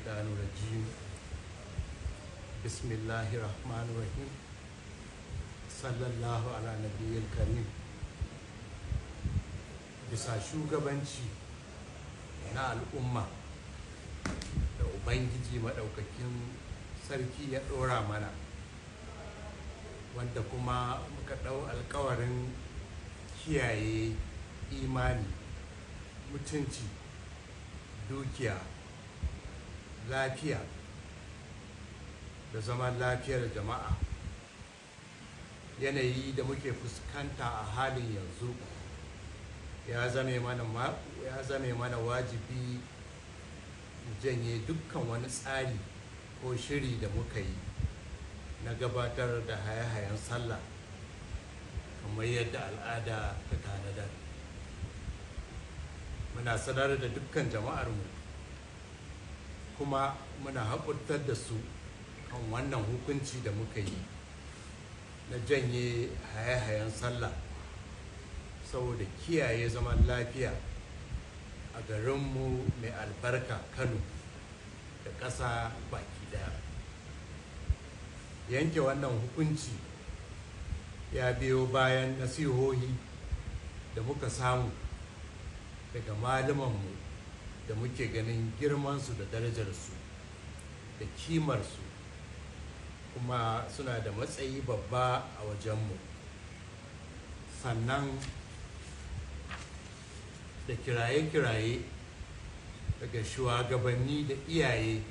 الشيطان الرجيم. بسم الله الرحمن الرحيم. صلى الله على نبي الكريم. Bisa shugabanci na al'umma da Ubangiji Maɗaukakin Sarki ya ɗora mana, wanda kuma muka ɗau alkawarin kiyaye imani, mutunci, dukiya, lafiya da zaman lafiyar jama'a. Yanayi da muke fuskanta a halin yanzu ya zame mana wajibi mu janye dukkan wani tsari ko shiri da muka yi na gabatar da haye-hayen sallah kamar yadda al'ada ta tanadar. Muna sanar da dukkan jama'armu kuma muna haƙurtar da su kan wannan hukunci da muka yi na janye haye-hayen sallah saboda kiyaye zaman lafiya a garinmu mai albarka Kano da ƙasa baki ɗaya. Yanke wannan hukunci ya biyo bayan nasihohi da muka samu daga malumanmu da muke ganin girmansu da darajarsu da kimarsu, kuma suna da matsayi babba a wajenmu, sannan da kiraye-kiraye daga shugabanni da iyaye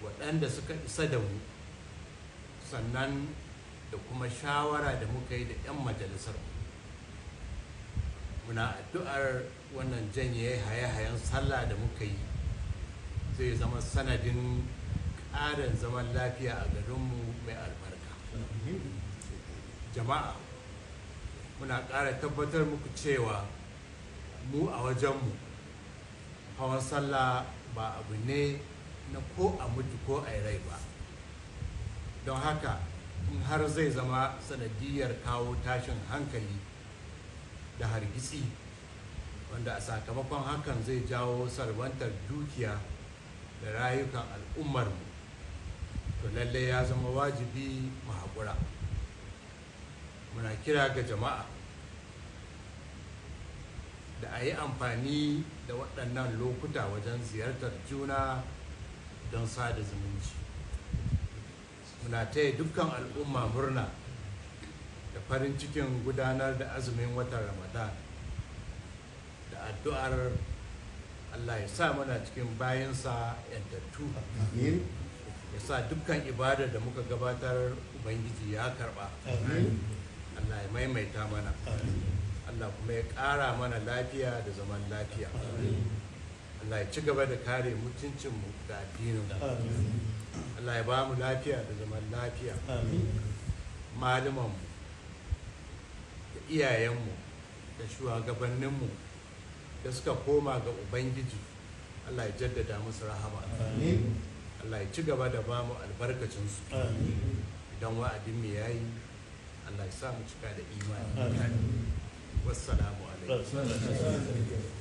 waɗanda suka isa da mu, sannan da kuma shawara da muka yi da 'yan majalisar. Muna addu'ar wannan janye haye-hayen sallah da muka yi zai zama sanadin ƙarin zaman lafiya a garinmu mai albarka. Jama'a, muna ƙara tabbatar muku cewa mu a wajenmu hawan sallah ba abu ne na ko a mutu ko a rai ba. Don haka, in har zai zama sanadiyar kawo tashin hankali da hargitsi, wanda a sakamakon hakan zai jawo salwantar dukiya da rayukan al'ummarmu, to lallai ya zama wajibi mu haƙura. Muna kira ga jama'a da a yi amfani da waɗannan lokuta wajen ziyartar juna don sada zumunci. Muna taya dukkan al'umma murna da farin cikin gudanar da azumin watan Ramadan, da addu'ar Allah ya sa muna cikin bayinsa 'yantattu, ya sa dukkan ibada da muka gabatar Ubangiji ya karba. Allah ya maimaita mana. Allah kuma ya ƙara mana lafiya da zaman lafiya. Allah ya ci gaba da kare mutuncinmu da addininmu. Allah ya ba mu lafiya da zaman lafiya. Malumanmu da iyayenmu da shugabanninmu da suka koma ga Ubangiji, Allah ya jaddada musu rahama. Allah ya ci gaba da ba mu albarkacinsu. Idan wa'adin mu yayi, Allah ya sa mu cika da imani. Wassalamu alaikum.